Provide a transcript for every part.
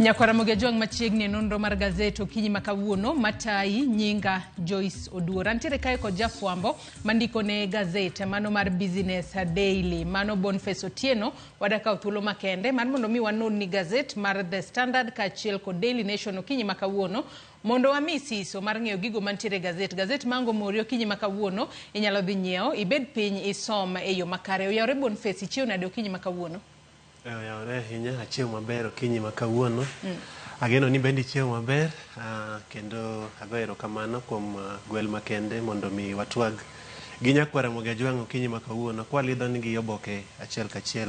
Nyakwara Ramogi Ajwang' machiegni e nonro mar gazet okinyi ma kawuono matayi nyinga Joyce Oduor. Antiere kae kod jafwambo mandiko ne gazet mano mar Business Daily mano Boniface Otieno. Wadakawo thuolo makende mar mondo mi wanon ni gazet mar The Standard kaachiel kod Daily Nation okinyi ma kawuono mondo wami siso mar ng'eyo gigo mantiere e gazet. Gazet mango mori okinyi ma kawuono inyalo dhi nyiewo ibed piny isom e yo makare. Oyawore Boniface, ichiew nade okinyi ma kawuono? Oyawore ahinya, achiew maber okinyi ma kawuono. Ageno ni bende ichiew maber kendo agoyo erokamano kuom gwel makende mondo mi watwag gi nyakwar Ramogi Ajwang' okinyi ma kawuono kwalidho nigi oboke achiel kachiel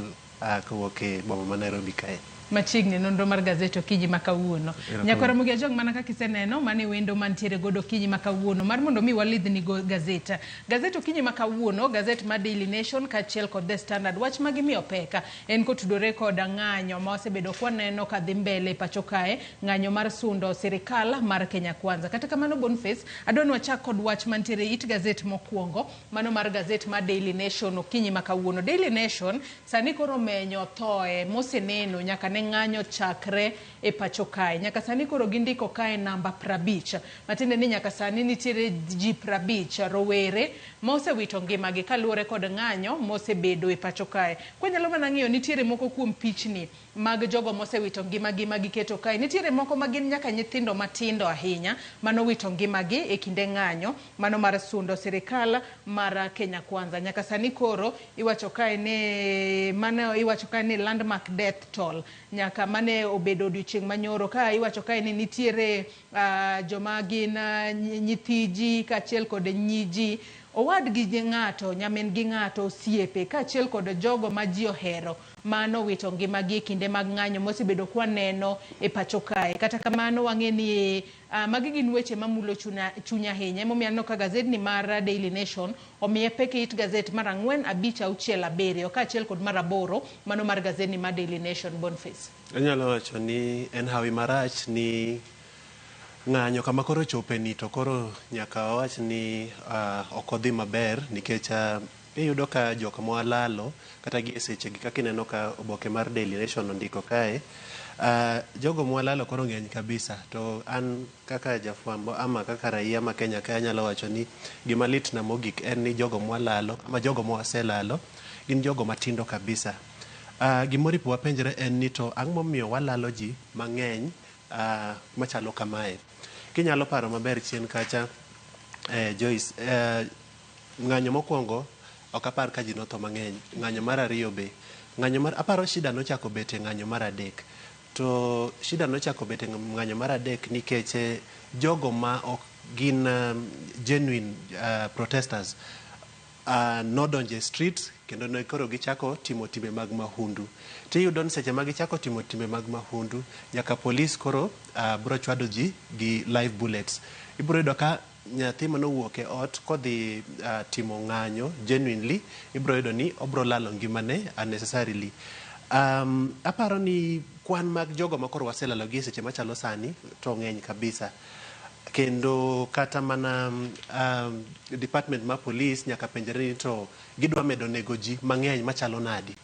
kowuok e boma ma Nairobi kae. Machiegni nonro mar gazet okinyi ma kawuono. Nyakwar Ramogi Ajwang' mana kaka iseneno mano e wendo mantiere godo okinyi ma kawuono mar mondo mi walidhni go gazet. Gazet okinyi ma kawuono, gazet mar Daily Nation kaachiel kod The Standard wach ma gimiyo pek en kotudore kod ng'anyo ma wasebedo kwaneno ka dhi mbele e pacho kae, ng'anyo mar sundo sirikal mar Kenya Kwanza. Kata kamano Boniface, adwa ni wachak kod wach mantiere e it gazet mokwongo, mano mar gazet mar Daily Nation okinyi ma kawuono. Daily Nation sani koro menyo thoe moseneno nyaka ne ng'anyo chakre e pacho kae. Nyaka sani koro gindiko kae namba 50. Matiende ni nyaka sani nitiere ji 50 rowere ma osewito ngimagi kaluwore kod ng'anyo mosebedo e pacho kae. Kwanyalo mana ng'iyo nitiere moko kuom pichni mag jogo mosewito ngimagi ma giketo kae. Nitiere moko ma gin nyaka nyithindo matindo ahinya manowito ngimagi e kinde ng'anyo mano mar sundo sirikal mar Kenya Kwanza. Nyaka sani koro iwacho kae ni mano iwacho kae ni landmark death toll nyaka mane obedo odiochieng' manyoro ka iwacho kae ni nitiere joma gin nyithi ji kaachiel kod nyi ji, owadgi ng'ato, nyamin gi ng'ato, osiepe kaachiel kod jogo ma ji ohero mano wito ngimagi e kinde mag ng'anyo mosebedo kwaneno e pacho kae. Kata kamano wang'e ni magi gin weche mamulo chuny ahinya. Emomiyo aneno ka gazedni mar Daily Nation omiye pek e it gazet mar 4, 5, 6, 7 kaachiel kod mar 8 mano mar gazedni mar Daily Nation. Boniface. Anyalo wacho ni en hawi marach ni ng'anyo kama koro chope ni to koro nyaka wawach ni ok odhi maber nikech iyudo ka jok mwalalo kata gi e sechegi kaka ineno ka oboke mar Daily Nation ondiko kae, jogo mwalalo koro ng'eny kabisa to an kaka jafwambo ama kaka raia ma Kenya kae anyalo wacho ni gima litna mogik en ni jogo mwalalo ama jogo mwaselalo gin jogo matindo kabisa. Gimoripo wapenjre en ni to ang'o momiyo walalo ji mang'eny machalo kamae. Kinyalo paro maber chien kacha Joyce, ng'anyo mokwongo ok apar ka ji notho mang'eny. Ng'anyo mar ariyo be. Ng'anyo mar aparo shida nochako bet e ng'anyo mar adek. To shida nochako bet e ng'anyo mar adek nikech jogo ma ok gin genuine protesters nodonjo e street kendo ne koro gichako timo timbe mag mahundu. Tiyudo ni seche ma gichako timo timbe mag mahundu, nyaka polis koro bro chwado ji gi live bullets. Ibro yudo ka nyathi manowuok e ot kodhi timo ng'anyo genuinely, ibro yudo ni obro lalo ngimane unnecessarily. Aparo ni kwan mag jogo ma koro waselalo gi e seche machalo sani to ng'eny kabisa. Kendo kata mana department mar police nyaka penjre ni to gidwa medo nego ji mang'eny machalo nadi.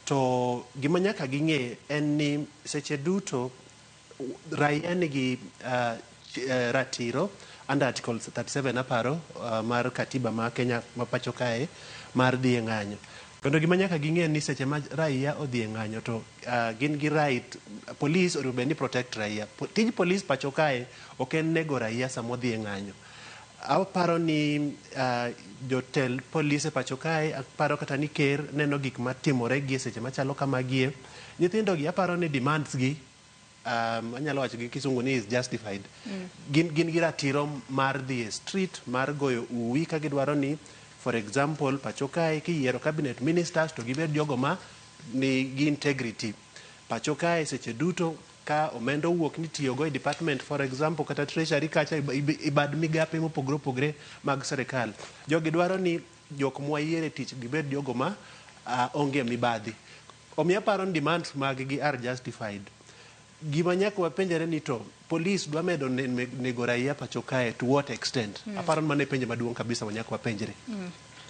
To gima nyaka ging'e en ni seche duto raia nigi ratiro under article 37 aparo mar katiba ma Kenya ma pacho kae mar dhi e ng'anyo. Kendo gima nyaka ging'e ni seche ma raia odhi e ng'anyo to gin gi right, police onego bed ni protect raia. Tij police pacho kae ok en nego raia sama odhi e ng'anyo. Aparo ni jotel police e pacho kae, aparo kata ni ker neno gik matimore gi e seche machalo kamagie. Nyithindo gi aparo ni demands gi anyalo wacho gi kisungu ni is justified. Gin gi ratiro mar dhi e street, mar goyo uwi ka gidwaro ni, for example, pacho kae kiyiero cabinet ministers to gibed jogo ma ni gi integrity. Pacho kae seche duto ka omenda owuok ni tiyogo e department, for example, kata treasury kacha e bad migape mopogore opogore mag sirikal. Jogi dwaro ni jok mwayiero e tich gibed jogo ma onge mibadhi. Omiyo aparo ni demands mag gi are justified. Gima nyaka wapenjre ni to police dwa medo nego raia pacho kae to what extent? Aparo ni mano e penjo maduong' kabisa ma nyaka wapenjre.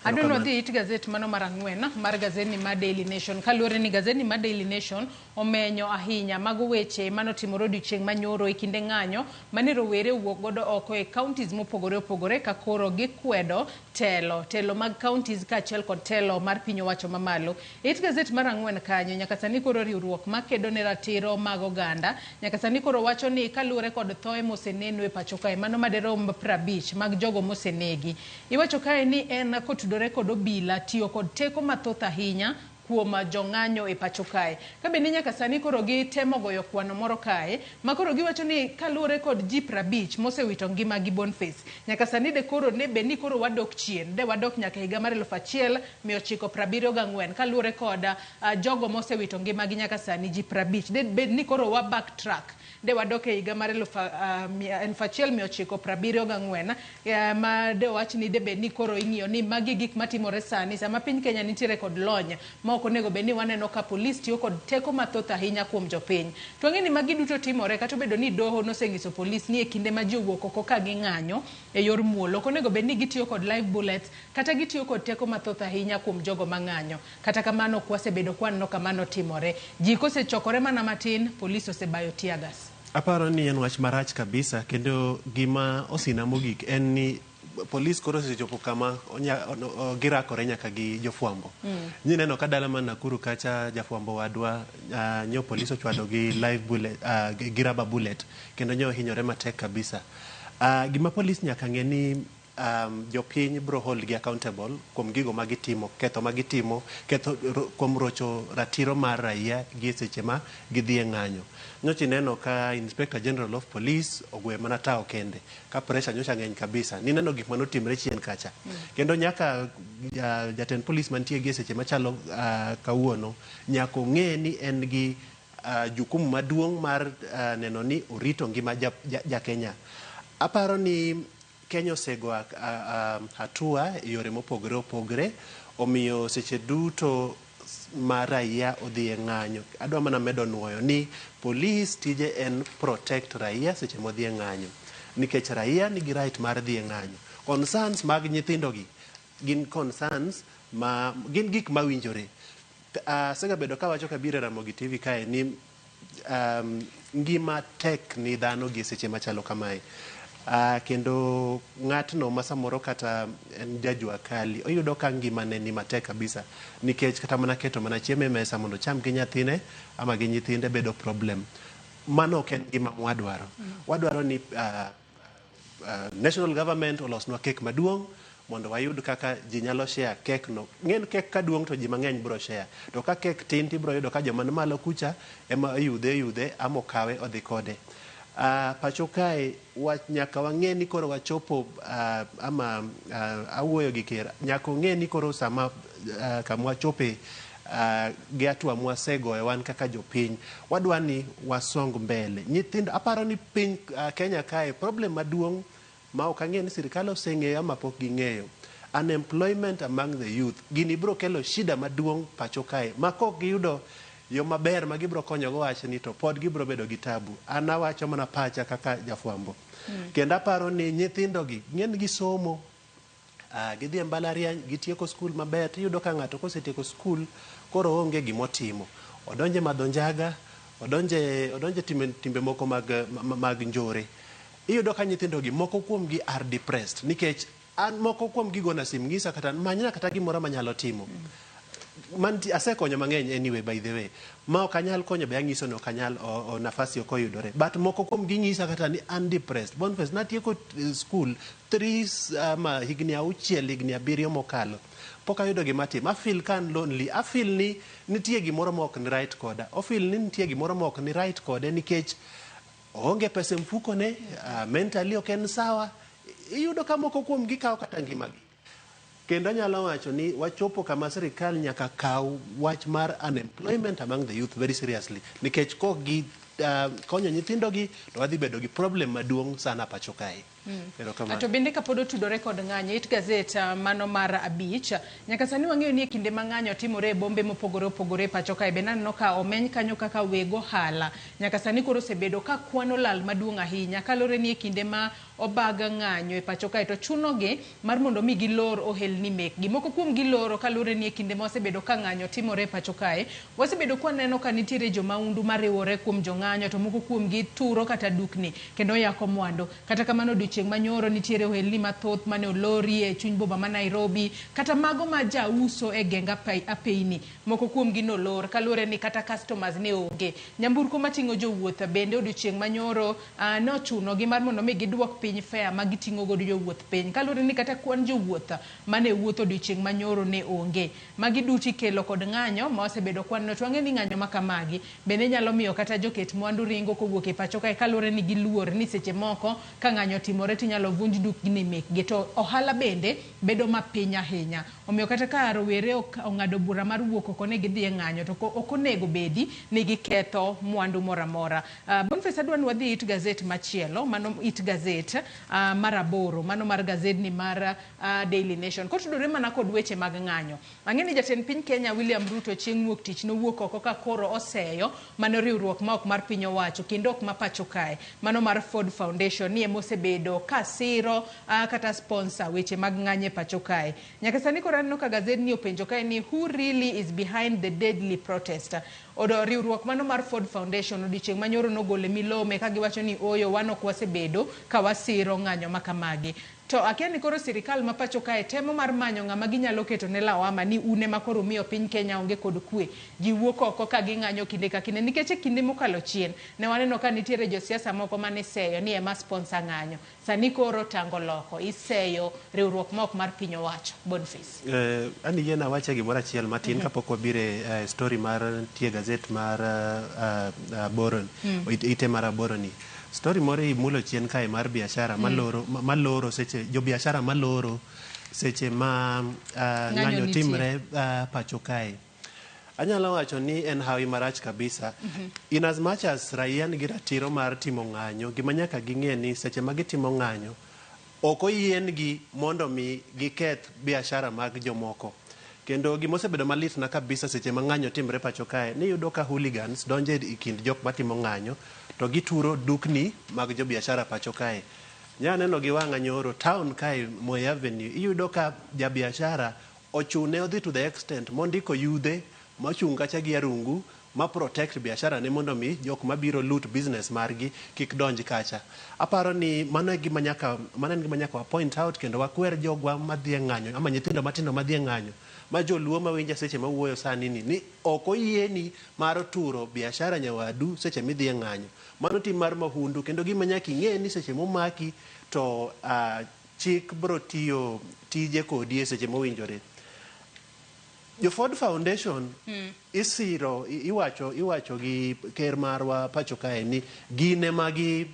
Adwa ni wadhi it gazet mano mar ang'wen mar gazetni mar Daily Nation kaluwore ni gazetni mar Daily Nation omenyo ahinya mago weche manotimore odiochieng' manyoro e kinde ng'anyo mane rowere owuok godo oko e counties mopogore opogore ka koro gikwedo telo telo mag counties kaachiel kod telo mar piny owacho mamalo. It gazet mar ang'wen kanyo nyaka sani koro riwruok makedo ne ratiro mag oganda nyaka sani koro wacho ni kaluwore kod thoe moseneno e pacho kae mano maderom 50 mag jogo mosenegi. Iwacho kae ni en kotudore kod obila tiyo kod teko mathoth ahinya kuom jong'anyo e pacho kae. Ka bende nyaka sani koro gitemo goyo kwano moro kae, ma koro giwacho ni kaluwore kod ji 50 mosewito ngima gi Boniface, nyaka sani de koro ne bed ni koro wadok chien, de wadok nyaka higa mar 1974 kaluwore kod jogo mosewito ngima gi nyaka sani ji 50, de bed ni koro wa backtrack, de wadok e higa mar 1974 ma de wach ni de bed ni koro ing'iyo ni magi gik matimore sani sama piny Kenya nitiere kod lony ma ok onego bed ni waneno ka polis tiyo kod teko mathoth ahinya kuom jopiny. To wang'e ni magi duto timore kata obedo ni doho nosenyiso polis ni e kinde ma ji owuok oko ka ging'anyo e yor muolo ok onego bed ni gitiyo kod live bullets kata gitiyo kod teko mathoth ahinya kuom jogo mang'anyo. Kata kamano ok wasebedo kwaneno ka mano timore. Ji kosechokore mana matin, polis osebayo tear gas. Aparo ni en wach marach kabisa kendo gima osina mogik en ni polis koro osechopo kama girakore nyaka gi jofwambo. Nineno ka dala mar Nakuru kacha jafwambo wadwa nyo polis ochwado gi live bullet, gi rubber bullet kendo nyo ohinyore matek kabisa. Gima polis nyaka ng'e ni jopiny bro hold gi accountable kuom gigo magitimo, ketho magitimo, ketho kuom rocho ratiro mar raia gi e seche ma gidhi e ng'anyo. Nyocha ineno ka Inspector General of Police ogwe mana tawo kende ka pressure nyocha ng'eny kabisa. Nineno gik manotimre chien kacha. Kendo nyaka jatend polis mantie gi e seche machalo kawuono nyaka ong'e ni en gi jukumu maduong' mar neno ni orito ngima ja Kenya. Aparo ni Kenya osego hatua e yore mopogore opogore, omiyo seche duto ma raia odhi e ng'anyo. Adwa mana medo nuoyo ni polis tije en protect raia seche modhi e ng'anyo. Nikech raia nigi right mar dhi e ng'anyo. Concerns mag nyithindo gi gin concerns ma gin gik mawinjore. Asegabedo kawacho kabiro e Ramogi TV kae ni ngima tek ni dhano gi seche machalo kamae. Kendo ng'atno ma samoro kata en jajua kali oyudo ka ngimane ni matek kabisa nikech kata mana keto mana chiemo e mesa mondo ocham gi nyathine ama gi nyithinde bedo problem. Mano ok en gima mwadwaro. Wadwaro ni national government olosnwa kek maduong' mondo wayud kaka ji nyalo share kek no. Ng'en kek ka duong' to ji mang'eny bro share. To ka kek tin tibro yudo ka joma ni malo kucha ema oyudhe oyudhe ama okawe odhi kode. Pacho kae nyaka wang'e ni koro wachopo ama awuoyo gi ker nyaka ong'e ni koro sama kama wachope gi hatua mwasegoyo wan kaka jopiny wadwa ni wasong mbele nyithindo. Aparo ni piny Kenya kae problem maduong' ma ok ang'e ni sirikal oseng'eyo ama pok ging'eyo, unemployment among the youth. Gini biro kelo shida maduong' pacho kae ma kok giyudo yo maber ma gibiro konyogo wachni to pod gibiro bedo gi tabu. An awacho mana pacha kaka jafwambo. Kendo aparo ni nyithindo gi ng'eny gi somo, gidhi e mbalariany, gitieko skul maber, tiyudo ka ng'ato kosetieko skul koro onge gimotimo. Odonje madho njaga, odonje timbe moko mag njore. Iyudo ka nyithindo gi moko kuom gi are depressed nikech an moko kuom gi gona sim ng'isa kata manyna kata gimoro manyalo timo. Manti asekonyo mang'eny anyway, by the way. Ma ok anyal konyo be ang'iso ni ok anyal o nafasi ok oyudore. But moko kuom gi ng'isa kata ni an depressed. Boniface natieko school 3 ama higni 6 higni 7 mokalo. Pok ayudo gima timo. I feel ka an lonely. I feel ni nitie gimoro ma ok ni right koda. O feel ni nitie gimoro ma ok ni right kode nikech oonge pesa e mfuko ne, mentally ok en sawa. Iyudo ka moko kuom gi kawo kata ngimagi. Kendo anyalo wacho ni wachopo kama sirikal nyaka kaw wach mar unemployment among the youth very seriously. Nikech kok gi konyo nyithindo gi to wadhi bedo gi problem maduong' sana pacho kae. Erokamano. To bende kapod otudore kod ng'anyo, it gazet mano mar 5, nyaka sani wang'eyo ni e kinde ma ng'anyo timore e bombe mopogore opogore e pacho kae, bende aneno ka omeny kanyo kaka weg ohala. Nyaka sani koro osebedo ka kwano lal maduong' ahinya, kaluwore ni e kinde ma obag ng'anyo e pacho kae to chunogi mar mondo mi gilor ohelni mekgi. Moko kuom giloro kaluwore ni e kinde ma wasebedo ka ng'anyo timore e pacho kae, wasebedo ka waneno ka nitiere jomaundu mariwore kuom jong'anyo to moko kuomgi turo kata dukni kendo yako mwandu. Kata kamano odiochieng' manyoro nitiere ohelni mathoth mane olori e chuny boma ma Nairobi, kata mago ma jauso e geng apeini, moko kuomgi nolor kaluwore ni kata customers ne onge. Nyamburko mating'o jowuoth bende odiochieng' manyoro nochunogi mar mondo mi giduok piny fare ma giting'o godo jowuoth piny, kaluwore ni kata kwan jowuoth mane wuotho odiochieng' manyoro ne onge. Magi duto ikelo kod ng'anyo ma wasebedo kwaneno, to wang'eyo ni ng'anyo ma kamagi bende nyalo miyo kata joket mwandu ringo kowuok e pacho kae, kaluwore ni giluor ni seche moko ka ng'anyo otimore tinyalo vunj dukni mekgi, to ohala bende bedo mapiny ahinya. Omiyo kata ka rowere ong'ado bura mar wuok oko ni gidhi e ng'anyo, to ok onego bedi ni giketho mwandu moro amora. Boniface, adwa ni wadhi it gazet machielo, mano it gazet mar 8, mano mar gazedni mar Daily Nation. Kotudore mana kod weche mag ng'anyo, ang'e ni jatend piny Kenya William Ruto chieng' wuok tich nowuok oko ka koro oseyo mano riwruok ma ok mar piny owacho kendo ok ma pacho kae, mano mar Ford Foundation ni emosebedo ka siro kata sponsor weche mag ng'anyo e pacho kae. Nyaka sani koro aneno ka gazedni openjo kae ni who really is behind the deadly protest. Odo riwruok mano mar Ford Foundation odiochieng' manyoro nogole milome ka giwacho ni oyo wan ok wasebedo ka wasiro ng'anyo ma kamagi. To akia ni koro sirikal ma pacho kae temo mar manyo ng'ama ginyalo keto ne lawama ni une ma koro miyo piny Kenya onge kod kwe. Ji wuok oko ka ging'anyo kinde ka kinde, nikech e kinde mokalo chien ne waneno ka nitiere josiasa moko mane seyo ni ema sponsor ng'anyo. Sani koro tango loko, iseyo riwruok ma ok mar piny owacho. Boniface. Ani yiena awache gimoro achiel matin kapok wabire story mar tie gazet mar aboro, ite mar 8 ni. Story moro imulo chien kae mar biashara maloro, maloro seche, jo biashara maloro seche ma ng'anyo timre pacho kae. Anyalo wacho ni en hawi marach kabisa. In as much as raia nigi ratiro mar timo ng'anyo, gima nyaka ging'e ni seche ma gitimo ng'anyo, ok oyiengi mondo mi giketh biashara mag jomoko. Kendo gima osebedo malitna kabisa seche ma ng'anyo timre pacho kae, ni iyudo ka hooligans donjo e kind jok matimo ng'anyo to gituro dukni mag jobiashara pacho kae. Nya neno gi wang'a nyoro town kae Moi Avenue, iyudo ka jabiashara ochune odhi to the extent mondiko yudhe mochung' kacha gi arungu ma protect biashara ne mondo mi jok mabiro loot business margi kik donj kacha. Aparo ni mano e gima nyaka, mano en gima nyaka wa point out kendo wakwer jogwa madhi e ng'anyo ama nyithindo matindo madhi e ng'anyo ma joluo mawinja seche mawuoyo sani ni ok oyieni mar turo biashara nyawadu seche midhi e ng'anyo. Mano tim mar mahundu kendo gima nyaka ing'e ni seche momaki to chik bro tiyo tije kodi e seche mowinjore. Jo Ford Foundation isiro, iwacho gi ker marwa pacho kae ni gin ema gi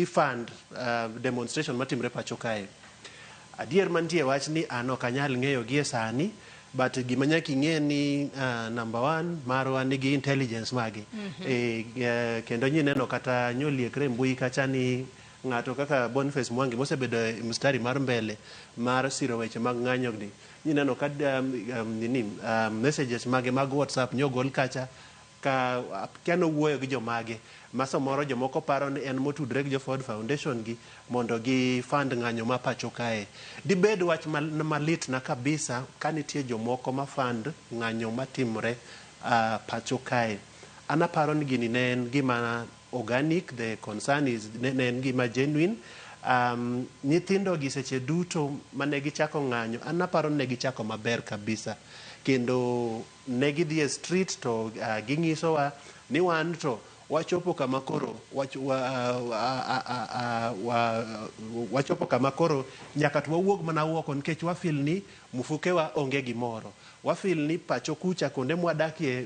fund demonstration matimre pacho kae. Adier mantie wach ni an ok anyal ng'eyo gi e sani, but gima nyaka ing'e ni number 1 marwa nigi intelligence magi. Kendo nyineno kata nyoliekre e mbui kacha ni ng'ato kaka Boniface Mwangi mosebedo e mstari mar mbele mar siro weche mag ng'anyo ni. Nyineno ka messages mage mag WhatsApp nyogol kacha ka kano wuoyo gi jomage ma samoro jomoko paro ni en motudre gi jo Ford Foundation gi mondo gi fund ng'anyo ma pacho kae. Dibed wach malit na kabisa ka nitie jomoko ma fund ng'anyo matimore pacho kae. An aparo ni gini ne en gima organic, the concern is ne en gima genuine. Nyithindo gi seche duto mane gichako ng'anyo, an aparo ni ne gichako maber kabisa. Kendo ne gidhi e street to ging'isowa ni wan to wachopo kama koro wachopo kama koro nyaka to wawuog mana oko nikech wafeel ni mfukewa onge gimoro. Wafeel ni pacho kucha kuonde mwadakie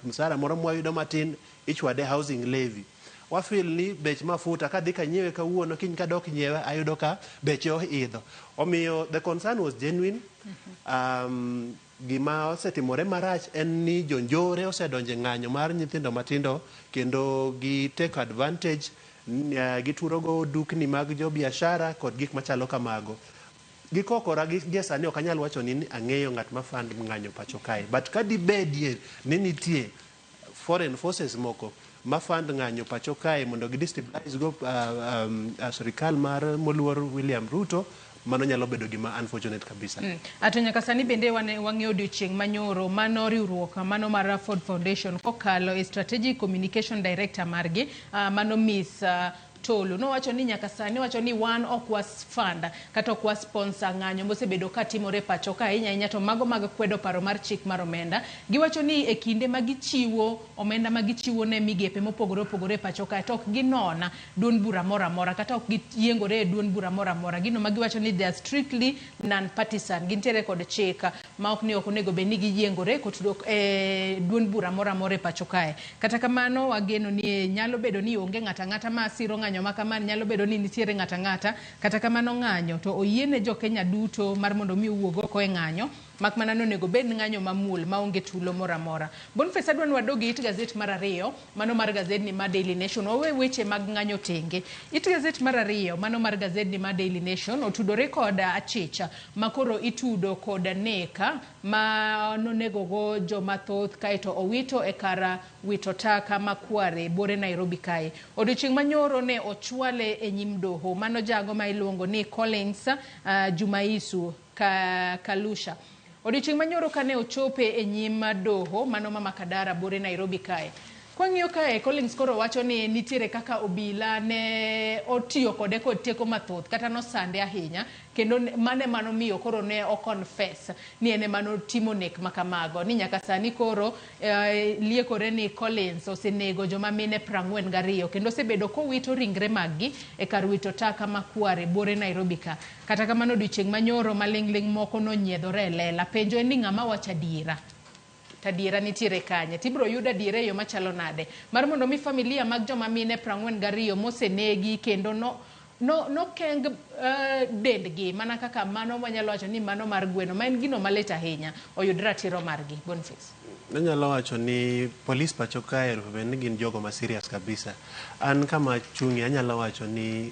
msara moro mwayudo matin ichwade housing levy. Wafeel ni bech mafuta kadhi kanyiewe kawuono kiny kadok nyiewe ayudo ka beche oidho. Omiyo the concern was genuine. Gima osetimore marach en ni jonjore osedonje ng'anyo mar nyithindo matindo kendo gi take advantage. Gituro go dukni mag jo biashara kod gik machalo kamago. Gikokora gi gie sani ok anyal wacho ni ang'eyo ng'at ma fund ng'anyo pacho kae. But ka dibedie ni nitie foreign forces moko ma fund ng'anyo pacho kae mondo gi destabilize go sirikal mar moluor William Ruto, mano nyalo bedo gima unfortunate kabisa. Ato nyaka sani bende wang'eyo odiochieng' manyoro mano riwruok mano mar Ford Foundation kokalo e Strategic Communication Director margi, mano Miss Tolu nowacho ni nyaka sani, wacho ni wan ok was fund kata ok was sponsor ng'anyo mosebedo ka timore pacho ka, ahinya ahinya to mago mag kwedo paro mar chik mar omenda. Giwacho ni e kinde ma gichiwo omenda ma gichiwo ne migepe mopogore opogore e pacho kae, to ok ginona duond bura moro amora kata ok giyiengore e duond bura moro amora. Gino ma giwacho ni they are strictly non-partisan, gintiere kod chik ma ok ni ok onego bed ni giyiengore kotudruok e duond bura moro amora e pacho kae. Kata kamano, wageno ni nyalo bedo ni onge ng'ato ang'ata ma siro ng'anyo ma kamano, nyalo bedo ni nitiere ng'ato ang'ata. Kata kamano, ng'anyo to oyiene jo Kenya duto mar mondo mi owuog oko e ng'anyo, mak mana ni onego bed ng'anyo mamuol maonge tulo moro amora. Boniface, adwa ni wadog e it gazet mar ariyo, mano mar gazedni mar Daily Nation. Wawe weche mag ng'anyo tenge. It gazet mar ariyo, mano mar gazedni mar Daily Nation, otudore kod achich ma koro itudo kod nek ma nonego go joma thoth kaeto owito e kar wito taka ma Kware buore Nairobi kae. Odiochieng' manyoro ne ochwale e nyim doho. Mano jago ma iluongo ni Collins Jumaisu Kalusha. Odiochieng' manyoro kane ochope e nyim doho mano ma Makadara buore Nairobi kae. Kwang'iyo kae, Collins koro wacho ni nitiere kaka obila ne otiyo kode kod teko mathoth kata nosande ahinya, kendo mane manomiyo koro ne o confess ni en ema notimo nek makamago, ni nyaka sani koro liekore ni Collins osenego joma mine 42 kendo osebedo kowito ringre maggi e kar wito taka ma Kware buore Nairobi ka. Kata kamano, odiochieng' manyoro maling'ling' moko nonyiedhore e lela. Penjo en ni ng'ama wacho adiera? To adiera nitiere kanye? Tibiro yud adiera e yo machalo nade? Mar mondo mi familia mag joma mine 42 mosenegi kendo no no nokeng dendgi mana kaka mano wanyalo wacho ni mano mar gweno, ma en gino malit ahinya, oyud ratiro margi. Boniface. Anyalo wacho ni polis pacho kae onego bed ni gin jogo ma serious kabisa. An kama achung'ie anyalo wacho ni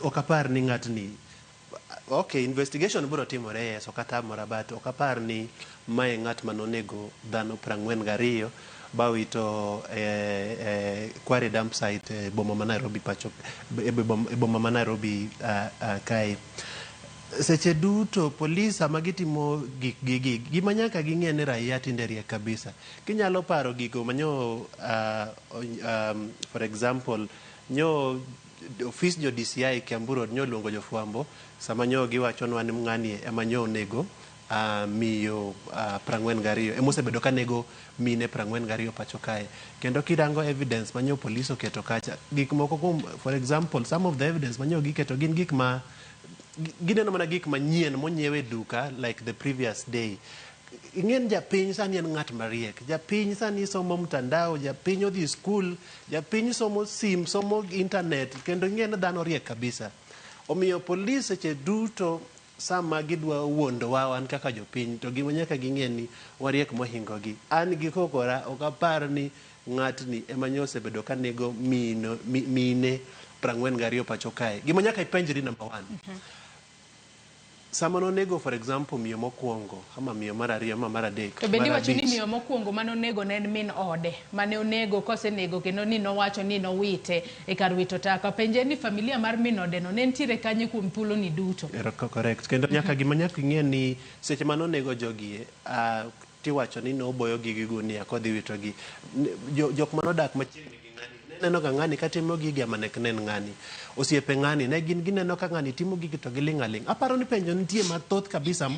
ok apar ni ng'atni, okay, investigation biro timore, yes, ok atamora, but ok apar ni mae ng'at manonego dhano 42 bawito e Kware dump site e boma ma Nairobi pacho e boma ma Nairobi kae. Seche duto polis sama gitimo gik gigi, gima nyaka ging'e ni raia tinde riek kabisa. Kinyalo paro gigo manyo for example, nyo ofis jo DCI Kiambu Road nyo luongo jofwambo sama nyo giwachonwa ni ng'ani ema nyo onego miyo 42, emosebedo ka nego mine 42 pacho kae. Kendo kirango evidence manyo polis oketo kacha, gik moko kuom, for example, some of the evidence manyo giketo gin gik ma gineno mana gik manyien monyiew e duka like the previous day. Ing'en japiny sani en ng'at mariek. Japiny sani somo mtandao, japiny odhi skul, japiny somo sim, somo internet, kendo ing'e ni dhano riek kabisa. Omiyo polis seche duto sama gidwa wuondowa wan kaka jopiny, to gima nyaka ging'e ni wariek mohingo gi. An gi kokora ok apar ni ng'atni ema nyo osebedo ka nego mino, mine 42 pacho kae. Gima nyaka ipenjri number one. Sama nonego, for example, miyo mokwongo ama miyo mar ariyo ama mar adek, To bende mar iwacho ni abich. miyo mokwongo manonego ne en min ode mane onego, kosenego kendo ni nowacho ni nowite e kar wito taka. Penje ni familia mar min ode no ne nitiere kanye kuom thuolo ni duto? Correct. Kendo nyaka gima nyaka ing'e ni seche manonego jogi, tiwacho ni noboyogi gi gunia kodhi witogi. Jok manodak machiegni gi ng'ani ne neno ga ng'ani katimo gigi ama ne ok nen ng'ani. Osiepe ng'ani ne gin gineno ka ng'ani timo gigi to giling' aling'. Aparo ni penjo nitie mathoth kabisa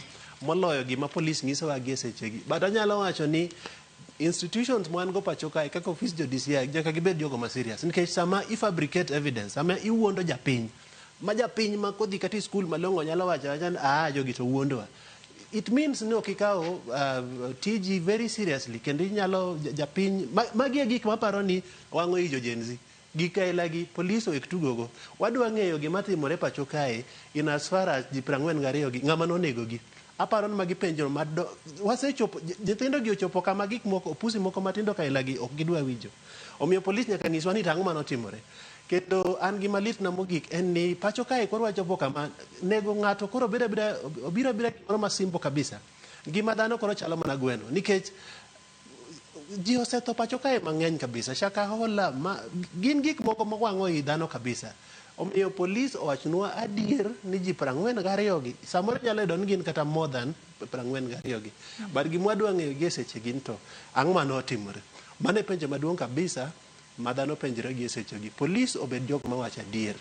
moloyo gima polis nyisowa gi e sechegi. But anyalo wacho ni institutions mwan go pacho kae kaka ofis jo DCI nyaka gibed jogo ma serious, nikech sama i fabricate evidence, sama iwuondo japiny ma japiny ma kodhi kata e skul malong'o nyalo wacho awacha ni jogi to wuondowa, it means ni ok ikawo tiji very seriously. Kendo inyalo japiny magi e gik maparo ni wang'o i jo Gen Z. Gik aila gi polis owek tugogo. Wadwa ng'eyo gima timore pacho kae in as far as ji 42 gi, ng'ama nonego gi. Aparo ni magi penjo mado wasechopo, nyithindo gi ochopo kama gik moko opusi moko matindo kaila gi ok gidwa winjo. Omiyo polis nyaka nyiswa ni tang'o manotimore. Kendo an gima litna mogik en ni pacho kae koro wachopo kama nego ng'ato koro bedo abeda obiro abira gimoro ma simple kabisa. Ngima dhano koro chalo mana gweno nikech ji osetho pacho kae mang'eny kabisa. Shakahola ma gin gik moko mawang'o i dhano kabisa. Omiyo polis owachnwa adier ni ji 42 gi samoro inyalo yudo ni gin kata more than 42 gi. But gima wadwa ng'eyo gi e seche gi ni to ang'o mane otimore. Mano e penjo maduong' kabisa ma dhano penjre gi e sechegi. Polis obed jok mawacho adier.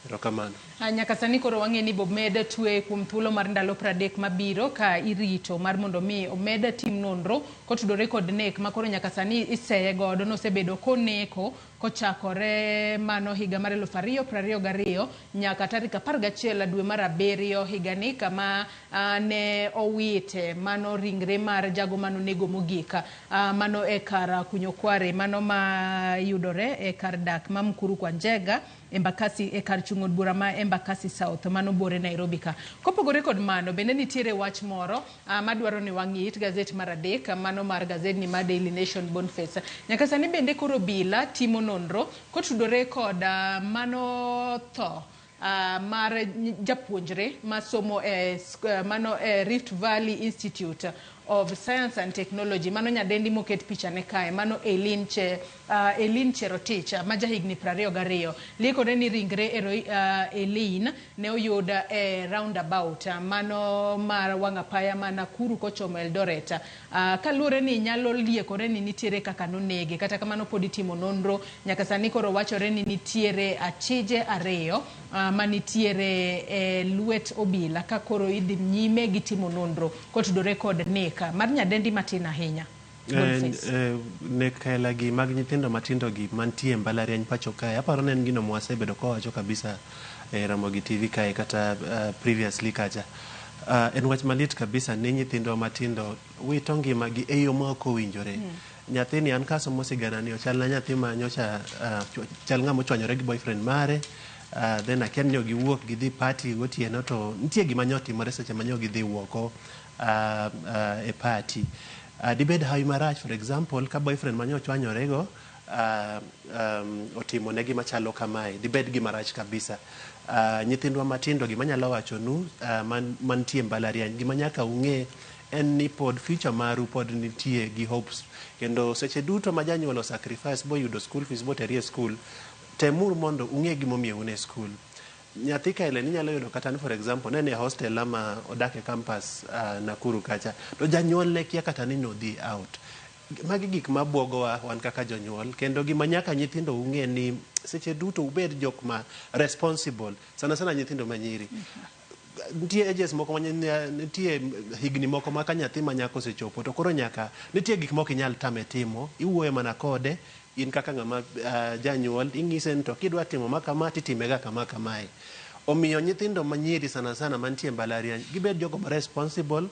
Erokamano. Nyaka sani koro wang'e ni bomed twe kuom thuolo mar ndalo 30 mabiro ka irito mar mondo mi omed tim nonro kotudore kod nek ma koro nyaka sani iseye godo nosebedo koneko kochakore mano higa mar 2022 nyaka tarik 11 dwe mar abiriyo higani kama ne owite mano ringre mar jago manonego mogik mano e kar kunyo kware mano mayudore e kar dak ma Mukuru kwa Njenga Embakasi e kar chung' od bura ma Embakasi South mano bore Nairobi ka. Kopogore kod mano bende nitiere wach moro madwaro ni wang'i it gazet mar adek mano mar gazedni mar Daily Nation Boniface. Nyaka sani bende koro obila timo nonro kotudore kod mano tho mar japuonjre masomo e mano e Rift Valley Institute of Science and Technology mano nyadendi moket picha ne kae mano Eileen Cherotich ma jahigni 22 liekore ni ringre Eileen ne oyud e roundabout mano mar wang' apaya ma Nakuru kochomo Eldoret. Kaluwore ni nyalo liekore ni nitiere kaka nonege kata kamano pod itimo nonro nyaka sani koro wachore ni nitiere achije ariyo manitiere e lwet obila ka koro idhi nyime gi timo nonro kotudore kod nek mar nyadendi matin ahinya. Nek kaela gi mag nyithindo matindo gi mantie e mbalariany pacho kae aparo ni en gino mwasebedo kawacho kabisa e Ramogi TV kae kata previously kacha. En wach malit kabisa ni nyithindwa matindo wito ngimagi e yo ma ok owinjore. Nyathini an kasomo sigana ni ochalna nyathi ma nyocha chal ng'ama ochwanyore gi boyfriend mare then akia ni giwuok gidhi party gotieno to nitie gima nyo otimore seche ma nyo gidhi wuoko e party. Dibed hawi marach for example ka boyfriend ma nyo ochwanyore go otimo ne gima chalo kamae dibed gima rach kabisa. Nyithindwa matindo gima anyalo wachonu mantie mbalariany gima nyaka ung'e en ni pod future maru pod nitie gi hopes kendo seche duto ma janyuol o sacrifice boyudo school fees boteri e school temuru mondo ung'e gimomiyo un e school. Nyathi kaele inyalo yudo kata ni for example ne en e hostel ama odak e campus Nakuru kacha to janyuolne kia kata ni nodhi out. Magi gik mabuogowa wan kaka jonyuol kendo gima nyaka nyithindo ung'e ni seche duto ubed jok ma responsible sana sana nyithindo manyiri. Nitie ages moko ma nitie higni moko ma ka nyathi ma nyako osechopo to koro nyaka nitie gik moko inyal tame timo iwuoyo mana kode in kaka ng'ama janyuol ing'ise ni to kidwa timo ma kama titime ga kama kamae. Omiyo nyithindo manyiri sana sana mantie e mbalariany gibed jogo ma responsible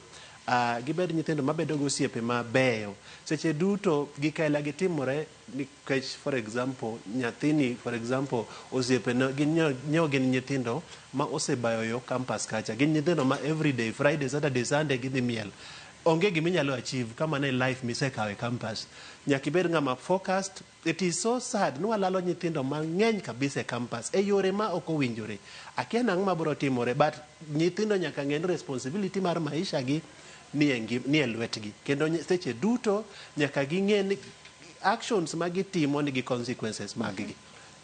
gibed nyithindo mabedo gi osiepe mabeyo. Seche duto gik aila gi timore nikech for example nyathini for example osiepe ne gin nyo gin nyithindo ma osebayo yo campus kacha gin nyithindo ma everyday Friday, Saturday, Sunday gidhi miel. Onge gima inyalo achieve ka mano e life misekawo e campus. Nyaka ibed ng'ama focused. It is so sad ni walalo nyithindo mang'eny kabisa e campus e yore ma ok owinjore. Akia nang'o mabiro timore but nyithindo nyaka ng'e ni responsibility mar maisha gi nie lwetgi. Kendo seche duto nyaka ging'e ni actions ma gitimo nigi consequences mag gi.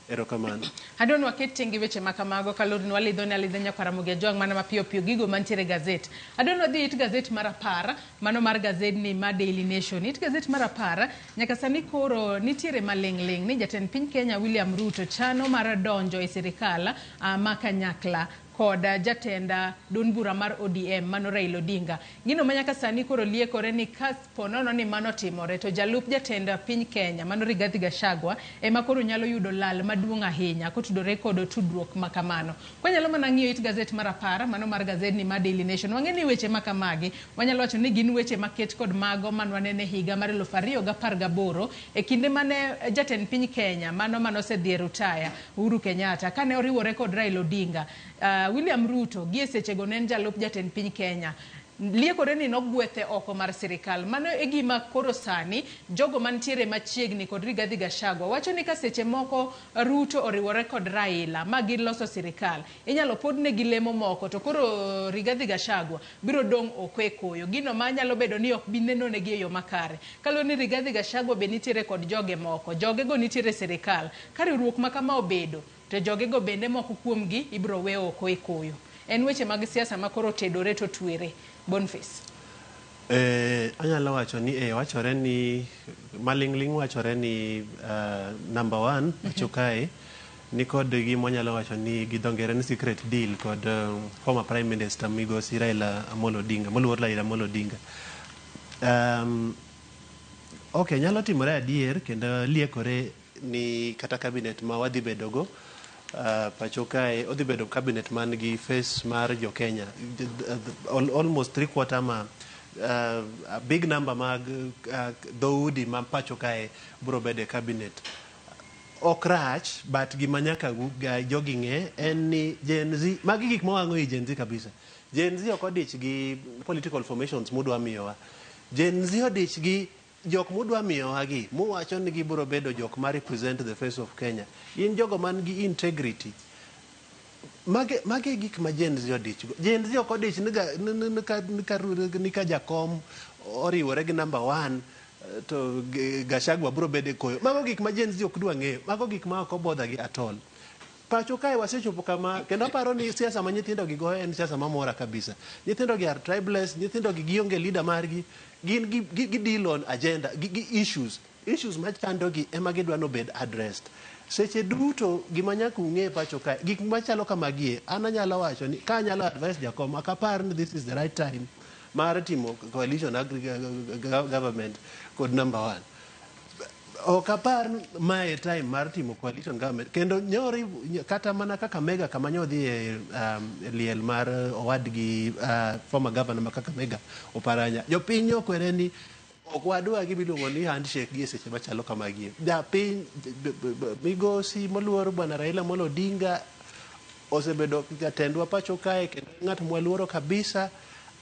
Erokamano. Adwa ni waket tenge weche ma kamago kaluwore ni walidho ne alidha nyaka Ramogi Ajwang' mana mapiyo piyo gigo mantiere e gazet. Adwa ni wadhi it gazet mar 10 mano mar gazedni mar Daily Nation. It gazet mar 10 nyaka sani koro nitiere maling' ling' ni jatend piny Kenya William Ruto chano mar donjo e sirikal ma kanyakla kod jatend duond bura mar ODM mano Raila Odinga. Gino ma nyaka sani koro liekore ni ka po nono ni mano timore to jalup jatend piny Kenya mano Rigathi Gachagua ema koro nyalo yudo lal maduong' ahinya kotudore kod tudruok ma kamano. Kwanyalo mana ng'iyo it gazet mar 10 mano mar gazedni mar Daily Nation wang'e ni weche ma kamagi wanyalo wacho ni gin weche maket kod mago manwanene higa mar 2018 e kinde mane jatend piny Kenya mano manosedhi e rutaya Uhuru Kenyatta kane oriwore kod Raila Odinga. William Ruto gie sechego ne en jalup jatend piny Kenya. Liekore ni nogwethe oko mar sirikal. Mano e gima koro sani jogo mantiere machiegni kod Rigathi Gachagua wacho ni ka seche moko Ruto oriwore kod Raila ma giloso sirikal, inyalo podnegi lemo moko to koro Rigathi Gachagua biro dong' oko e koyo. Gino ma nyalo bedo ni ok bi nenonegi e yo makare. Kaluwore ni Rigathi Gachagua be nitiere kod joge moko, jogego nitiere e sirikal. Ka riwruok ma kama obedo, to jogego bende moko kuomgi ibiro we oko e koyo. En weche mag siasa ma koro otedore to otwere. Boniface. Anyalo wacho ni wachore ni maling'ling' wachore ni number one pacho kae nikod gima wanyalo wacho ni gi dho ngere ni secret deal kod former prime minister migosi Raila Amolo Odinga, moluor Raila Amolo Odinga. Ok, nyalo timore adier kendo liekore ni kata cabinet ma wadhi bedogo pacho kae odhi bedo cabinet man gi face mar jo Kenya. Almost three quarter ma a big number mag dhoudi ma pacho kae biro bedo e cabinet. Ok rach, but gima nyaka jogi ng'e en ni Gen Z, magi gik mawang'o i Gen Z kabisa. Gen Z ok odich gi political formations mudwa miyowa. Gen Z odich gi jok mudwa miyowa gi, muwacho ni gibiro bedo jok ma represent the face of Kenya. Gin jogo man gi integrity. Mage gik ma Gen Z odich go. Gen Z ok odich ni ka jakom oriwore gi number one to Gachagua biro bedo e koyo. Mago gik ma Gen Z ok dwa ng'eyo. Mago gik ma ok obother gi at all. Pacho kae wasechopo kama kendo aparo ni siasa ma nyithindo gi goyo en siasa mamora kabisa. Nyithindo gi are tribeless, nyithindo gi gionge leader margi, gin gi deal on agenda, gi issues. Issues machando gi ema gidwa ni obed addressed. Seche duto gima nyaka ung'e pacho kae, gik machalo kamagie, an anyalo wacho ni ka anyalo advise jakom, ok apar ni this is the right time mar timo coalition government kod number one. Ok apar ni mae time mar timo coalition government. Kendo nyori kata mana Kakamega kama nyodhi e liel mar owadgi former governor ma Kakamega Oparanya. Jopiny okwere ni ok wadwa gima iluongo ni handshake gi e seche machalo kamagie. Japiny migosi moluor bwana Raila Amolo Odinga osebedo jatendwa pacho kae kendo ng'at mwaluoro kabisa.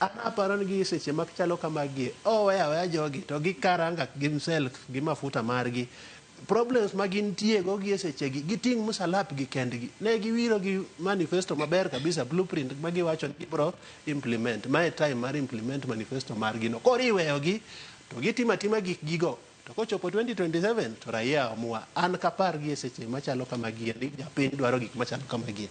An aparo ni gi seche machalo kamagie oweya aweya jogi to gikaranga themselves gi mafuta margi. Problems ma gintie go gi e sechegi giting' msalap gi kendgi. Ne giwiro gi manifesto maber kabisa, blueprint ma giwacho ni gibiro implement. Mae time mar implement manifesto margi no. Koro iweyogi to gitimo atima gik gigo. To kochopo 2027 to raia amua. An kapar gi e seche machalo kamagie ni japiny dwaro gik machalo kamagie.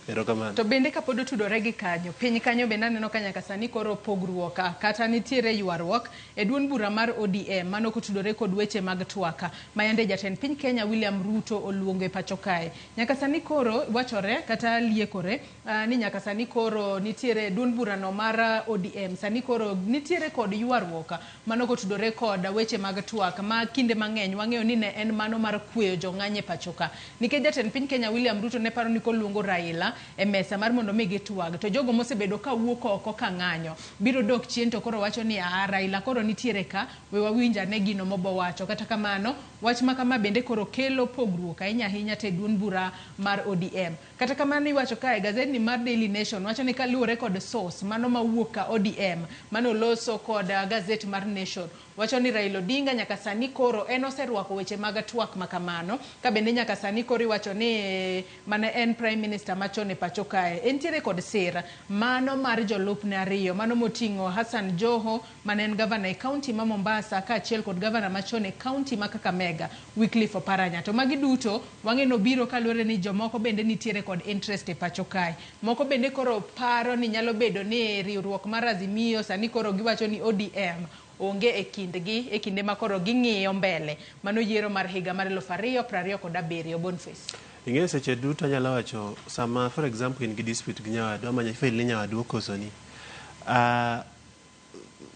Erokamano. To bende kapod otudore gi kanyo, piny kanyo bende aneno ka nyaka sani koro pogruok kata nitiere ywaruok e duond bura mar ODM mano kotudore kod weche mag twaka ma yande jatend piny Kenya William Ruto oluongo e pacho kae. Nyaka sani koro wachore kata liekore ni nyaka sani koro nitiere duond burano mar ODM sani koro nitiere kod ywaruok mano kotudore kod weche mag twak ma kinde mang'eny wang'eyo ni ne en mano mar kweyo jong'any e pacho ka. Nikech jatend piny Kenya William Ruto ne paro ni koluongo Raila e mesa mar mondo mi gitwag to jogo mosebedo ka wuok oko ka ng'anyo biro dok chien to koro wacho ni Raila koro nitiere ka we wawinj ane gino mobo wacho. Kata kamano wach ma kama bende koro kelo pogruok ahinya ahinya te duond bura mar ODM. Kata kamano iwacho kae gazetni mar Daily Nation wacho ni kaluwore kod source mano mawuok ka ODM mano loso kod gazet mar Nation wacho ni Raila Odinga nyaka sani koro en oserwako weche mag twak ma kamano ka bende nyaka sani koro iwacho ni mane en prime minister machon e pacho kae entiere kod sir mano mar jolupne ariyo mano moting'o Hassan Joho mane en gavana e kaunti ma Mombasa kaachiel kod gavana machon e kaunti ma Kakamega Wycliffe Oparanya. To magi duto wang'e nobiro kaluwore ni jomoko bende nitiere kod interest e pacho kae. Moko bende koro paro ni nyalo bedo ni riwruok mar Azimio sani koro giwacho ni ODM onge e kindgi e kinde ma koro ging'iyo mbele mano yiero mar higa mar 2027. Boniface. Ing'eyo seche duto anyalo wacho sama for example in gi dispute gi nyawadu ama feel ni nyawadu okosoni.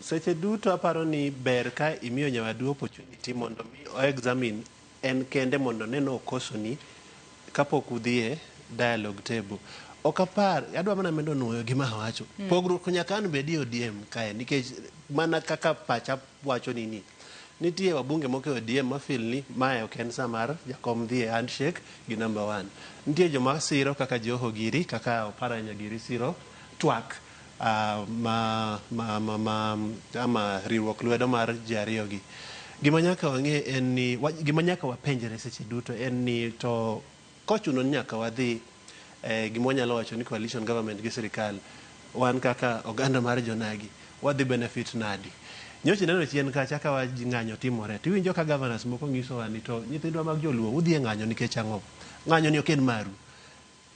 Seche duto aparo ni ber ka imiyo nyawadu opportunity mondo mi o examine en kende mondo one ni okosoni kapok udhi e dialogue table. Ok apar, adwa mana medo nuoyo gima awacho. Pogruok nyaka an bedi e ODM kae nikech mana kaka pacha wacho ni nitie wabunge moko e ODM ma feel ni mae ok en sa mar jakom dhi e handshake gi number one. Nitie joma siro kaka Joho giri, kaka Oparanya giri siro twak. ma, ma, ma, ma, ama riwruok lwedo mar ji ariyo gi. Gima nyaka wang'e en ni, gima nyaka wapenjre seche duto en ni to kochuno ni nyaka wadhi gima wanyalo wacho ni coalition government gi sirikal, wan kaka oganda mar jonagi wadhi benefit nadi? Nyocha ineno chien kacha ka ng'anyo timore, tiwinjo ka governors moko nyisowa ni to nyithindwa mag joluo udhi e ng'anyo nikech ang'o? Ng'anyo ni ok en maru.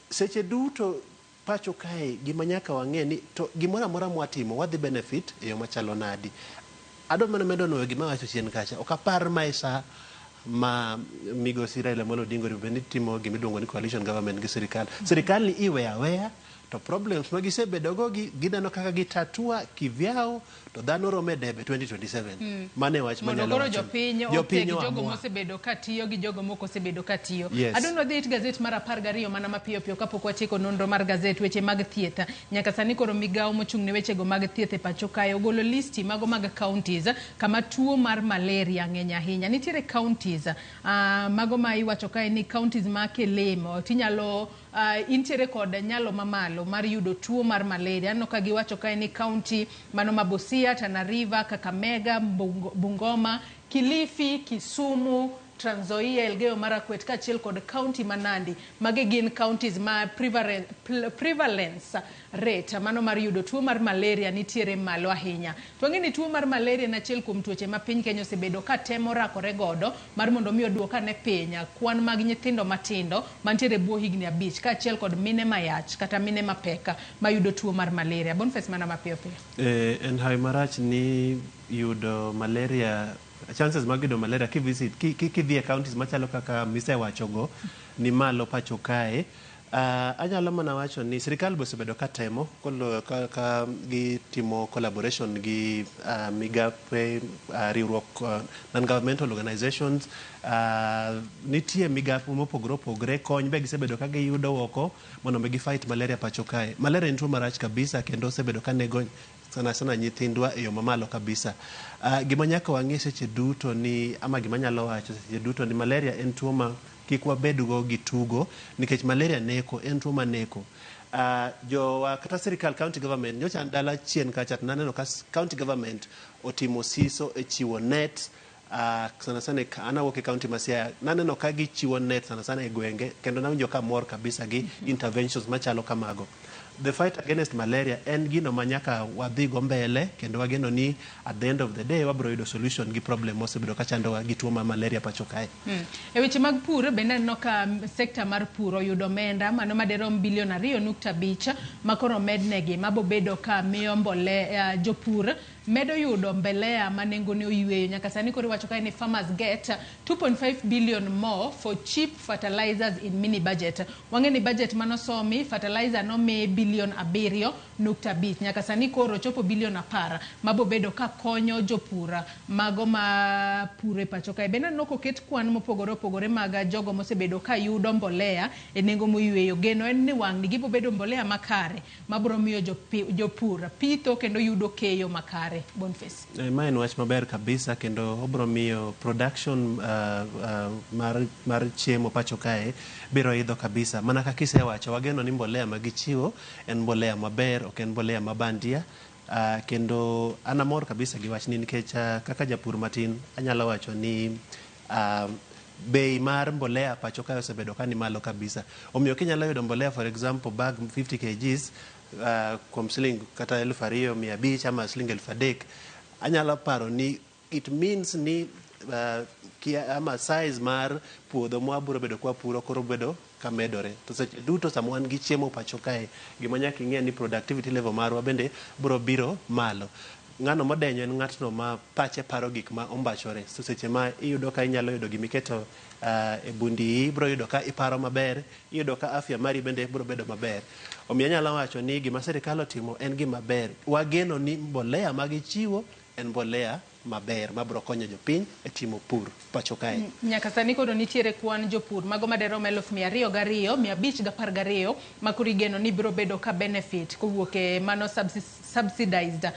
Seche duto pacho kae gima nyaka wang'e ni to gimoro amora mwatimo wadhi benefit e yo machalo nadi. Adwa mana medo nuoyo gima awacho chien kacha. Ok apar ma e sa ma migosi Raila Amolo Odinga onego bed ni timo gima iluongo ni coalition government gi sirikal. Sirikal ni iweyo aweya to problems ma gisebedo go gi gineno kaka gitatua kivyao to dhano romo e debe 2027. Mano e wach mondo manyalo koro wacho. Jopiny Jopiny otheg jogo oamua. Mosebedo ka tiyo gi jogo mok osebedo ka tiyo. Yes. Adwa wadhi it gazet mar 12 mana mapiyo piyo kapok watieko nonro mar gazet weche mag thieth. Nyaka sani koro migawo mochung' ne wechego mag thieth e pacho kae ogolo listi mago mag counties kama tuo mar malaria ng'eny ahinya. Nitiere counties mago ma iwacho kae ni counties ma Kilimo tinyalo intiere kod nyalo mamalo mar yudo tuo mar malaria. Aneno ka giwacho kae ni county mano ma Busia, Tana River, Kakamega, Bungoma, Kilifi, Kisumu, Trans Nzoia, Elgeyo Marakwet kaachiel kod county ma Nandi. Magi gin counties ma prevalence rate mano mar yudo tuo mar malaria nitiere malo ahinya. To wang'e ni tuo mar malaria en achiel kuom tuoche ma piny Kenya osebedo ka temo rakore godo mar mondo mi oduok ane piny kwan mag nyithindo matindo mantiere e bwo higni 5 kaachiel kod mine mayach kata mine mapek mayudo tuo mar malaria. Boniface, mana mapiyo piyo. En hawi marach ni yudo malaria, chances mag yudo malaria kivisit kidhi e counties machalo kaka misewachogo ni malo pacho kae. Anyalo mana wacho ni sirikal be osebedo ka temo ka, ka gitimo collaboration gi migape, riwruok, non-governmental organizations, nitie migape mopogore opogore, kony be gisebedo ka giyudo oko mondo mi gifight malaria pacho kae. Malaria en tuo marach kabisa kendo osebedo ka nego sana sana nyithindwa e yo mamalo kabisa. Gima nyaka wang'e seche duto ni, ama gima anyalo wacho seche duto ni malaria en tuo ma kik wabedgo gi tugo nikech malaria neko, en tuo maneko. Jowa kata sirikal county government nyocha an dala chien kacha to naneno ka county government otimo siso e chiwo net, sana sana an awuok e county ma Siaya, naneno ka gichiwo net sana sana e gwenge kendo nawinjo ka mor kabisa gi interventions machalo kamago. The fight against malaria en gino ma nyaka wadhi go mbele kendo wageno ni at the end of the day wabiro yudo solution gi problem mosebedo ka chandowa gi tuo mar malaria pacho kae. E weche mag pur bende aneno ka sekta mar pur oyudo omenda mano maderom bilion 2.5 ma koro omednegi mabobedo ka miyo mbolea jopur medo yudo mbolea ma nengone oyweyo. Nyaka sani koro iwacho kae ni farmers get 2.5 billion more for cheap fertilizers in mini budget. Wang'e ni budget manosomi fertilizer nomi bilion 7.5, nyaka sani koro chopo bilion 10 mabobedo ka konyo jopur mago ma puro e pacho kae. Bende aneno koket kwan mopogore opogore mag jogo mosebedo ka yudo mbolea e nengo moyweyo. Geno en ni wang'ni gibobedo mbolea makare mabiro miyo jopur pitho kendo yudo keyo makare. Boniface. Ma en wach maber kabisa kendo obiro miyo production mar chiemo pacho kae biro idho kabisa. Mana kaka isewacho, wageno ni mbolea ma gichiwo en mbolea maber, ok en mbolea ma bandia. Kendo an amor kabisa gi wachni nikech kaka japur matin anyalo wacho ni bei mar mbolea pacho kae osebedo ka ni malo kabisa. Omiyo kinyalo yudo mbolea, for example, bag 50 kgs kuom siling kata 2,500 ama siling 3,000, anyalo paro ni it means ni kia, ama size mar puodho mwabiro bedo kwa puro koro bedo ka medore. To seche duto sama wan gi chiemo pacho kae, gima nyaka ing'e ni productivity level marwa bende biro biro malo. Ng'ano modenyo en ng'atno ma pache paro gik ma ombachore. So seche ma iyudo ka inyalo yudo gimiketo e bundi, ibiro yudo ka iparo maber, iyudo ka afya mari bende biro bedo maber. Omiyo anyalo wacho ni gima sirikal otimo en gima ber. Wageno ni mbolea ma gichiwo en mbolea maber mabiro konyo jopiny e timo pur pacho kae. Nyaka sani koro nitiere kwan jopur mago maderom 202,512 ma koro igeno ni biro bedo ka benefit kowuok e mano subsidized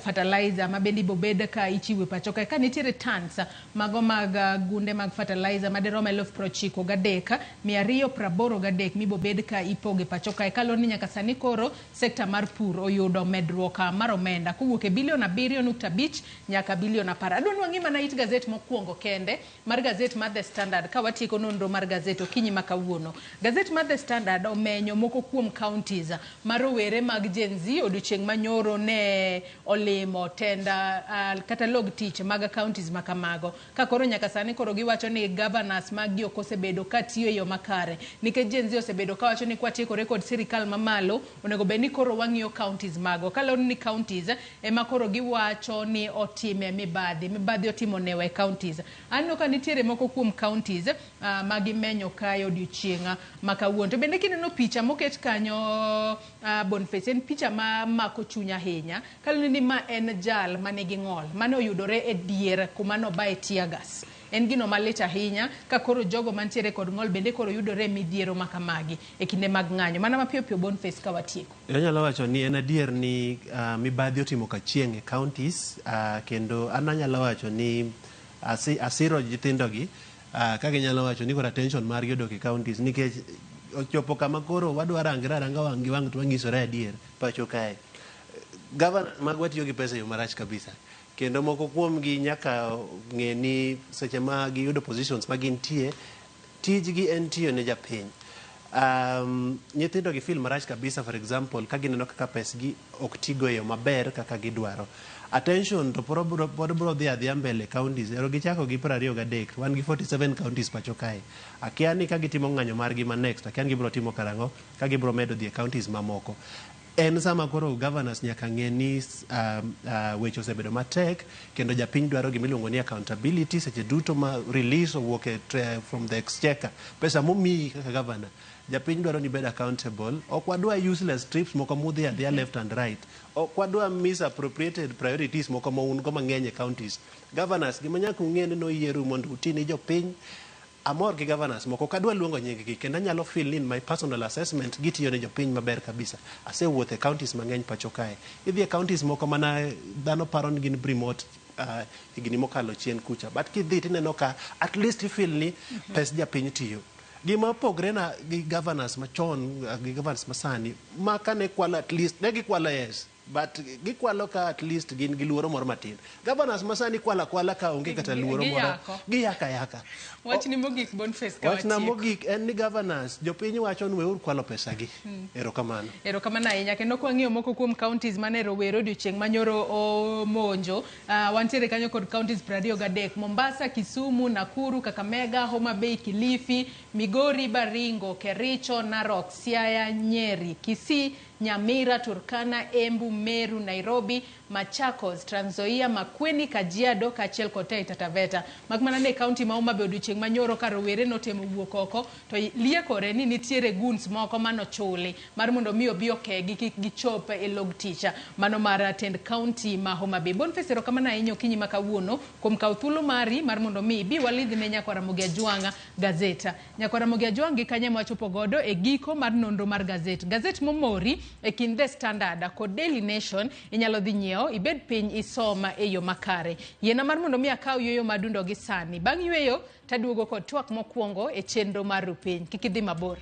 fertilizer ma bende ibobed ka ichiwo e pacho kae ka nitiere tons mago mag gunde mag fertilizer madirom 93,283 mibobed ka ipogo e pacho kae kaluwore ni nyaka sani koro sekta mar pur oyudo medruok mar omenda kowuok e bilion 7.5 nyaka bilion 10. Adwa ni wang'i mana it gazet mokwongo kende mar gazet mar The Standard ka watieko nonro mar gazet okinyi ma kawuono. Gazet mar The Standard omenyo moko kuom counties ma rowere mag Gen Z odiochieng' manyoro ne olimo tenda kata log tich mag counties ma kamago. Ka koro nyaka sani koro giwacho ni governors mag gi ok osebedo ka tiyo e yo makare nikech Gen Z osebedo kawacho ni kwatiekore kod sirikal mamalo onego bed ni koro wang'iyo counties mago. Kaluwore ni counties ema koro giwacho ni otime mibadhi, mibadhi otimo newa e counties. Aneno ka nitiere moko kuom counties ma gimenyo kae odiochieng' ma kawuono. To bende kineno picha moket kanyo Boniface, en picha ma mako chuny ahinya. Kaluwore ni ma en jal manigi ng'ol mane oyudore e dier kuma nobaye tear gas. En gino malit ahinya ka koro jogo mantiere kod ng'ol bende koro yudore e midhiero ma kamagi e kinde mag ng'anyo. Mana mapiyo piyo Boniface ka watieko. Anyalo wacho ni en adier ni mibadhi otimo kachieng' e counties kendo an anyalo wacho ni asiro nyithindogi ka ginyalo wacho ni koro attention margi odok e counties nikech ochopo kama koro wadwa rangre aranga wang' gi wang' to wanyisore adier pacho kae. Governor magwa tiyo gi pesa e yo marach kabisa kendo moko kuomgi nyaka ng'e ni seche ma giyudo positions ma gintie tijgi en tiyo ne japiny. Nyithindo gi feel marach kabisa for example ka gineno kaka pesgi ok tigo e yo maber kaka gidwaro. Attention to pod bro dhi adhiya mbele counties. Ero gichako gi 23 wan gi 47 counties pacho kae. Akia ni ka gitimo ng'anyo margi ma next, akia ni gibro timo karang'o ka gibro medo dhi e counties mamoko. En sama koro governors nyaka ng'e ni weche osebedo matek kendo japiny dwaro gimiluongo ni accountability seche duto ma release owuok e from the exchequer pesa momiyi kaka governor japiny dwaro ni bed accountable. Ok wadwa useless trips moko mudhi adhiya left and right. Ok wadwa misappropriated priorities moko ma un go mang'eny e counties. Governors gima nyaka ung'e ni noyieru mondo uti ne jopiny. Amor gi governors moko ok adwa luongo nying gi kendo anyalo feel ni in my personal assessment gitiyo ne jopiny maber kabisa. Asewuotho e counties mang'eny pacho kae. Idhi e counties moko mana dhano paro ni gin remote higni mokalo chien kucha but kidhi tineno ka at least i feel ni pes japiny tiyo. Gima opogre na gi governors machon gi governors masani ma kane kwalo at least ne gikwalo yes but gikwalo ka at least gin gi luoro moro matin. Governors masani kwalo akwala ka onge kata luoro moro. Giyako ayaka. Wachni mogik Boniface ka Wachna mogik en ni governors jopiny wacho ni weuru kwalo pesagi. Erokamano. Erokamano ahinya kendo kwang'iyo moko kuom counties mane rowere odiochieng' manyoro omonjo wantiere kanyo kod counties 23 Mombasa, Kisumu, Nakuru, Kakamega, Homa Bay, Kilifi, Migori, Baringo, Kericho, Narok, Siaya, Nyeri, Kisii, Nyamira, Turkana, Embu, Meru, Nairobi, Machakos, Trans Nzoia, Makueni, Kajiado kaachiel kod Taita Taveta. Mak mana ni e county ma Homa Bay odiochieng' manyoro ka rowere notemo wuok oko to liekore ni nitiere goons moko manochuli mar mondo mi obi okegi kik gichop e log tich mano mar tend county ma Homa Bay. Boniface erokamano ahinya okinyi ma kawuono kuom kawo thuolo mari mar mondo mi ibi walidhne nyakwar Ramogi Ajwang' gazet. Nyakwar Ramogi Ajwang' gi kanye mwachopo godo e giko mar nonro mar gazet. Gazet momori e kind The Standard kod Daily Nation inyalo dhi nyiewo ibed piny isom e yo makare. Yiena mar mondo mi akaw yueyo madundo gi sani. Bang' yueyo taduogo kod twak mokwongo e chenro mar Rupiny. Kik idhi mabor.